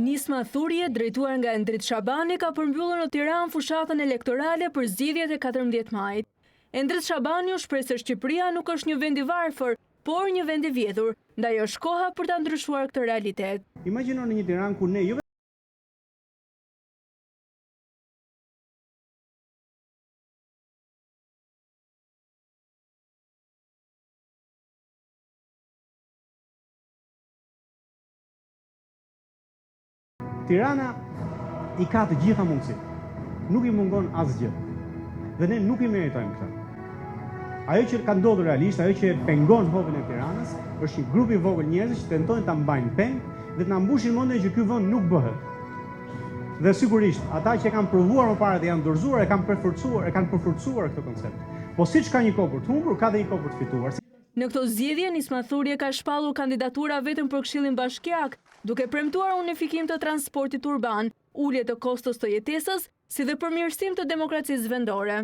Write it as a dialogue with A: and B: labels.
A: Nisma Thurje, drejtuar nga Endrit Shabani, ka përmbyllur në Tiranë fushatën elektorale për zgjedhjet e 14 majit. Endrit Shabani u shpreh se Shqipëria nuk është një vend i varfër, por një vend i vjedhur, ndaj është koha për ta ndryshuar këtë realitet.
B: Imagjinoni një Tiranë ku ne jo Tirana i ka të gjitha mundësitë. Nuk i mungon asgjë. Dhe ne nuk i meritojmë këtë. Ajo që ka ndodhur realisht, ajo që e pengon hovin e Tiranës, është një grup i vogël njerëzish që tentojnë ta mbajnë peng dhe të na mbushin mendjen që ky vend nuk bëhet. Dhe sigurisht, ata që e kanë provuar më parë dhe janë dorëzuar e kanë përforcuar, e kanë përforcuar këtë koncept. Po siç ka një kohë për të humbur, ka dhe një kohë për të fituar.
A: Në këto zgjedhje, Nisma Thurje ka shpallur kandidatura vetëm për Këshillin Bashkiak, duke premtuar unifikim të transportit urban, ulje të kostos të jetesës, si dhe përmirësim të demokracisë vendore.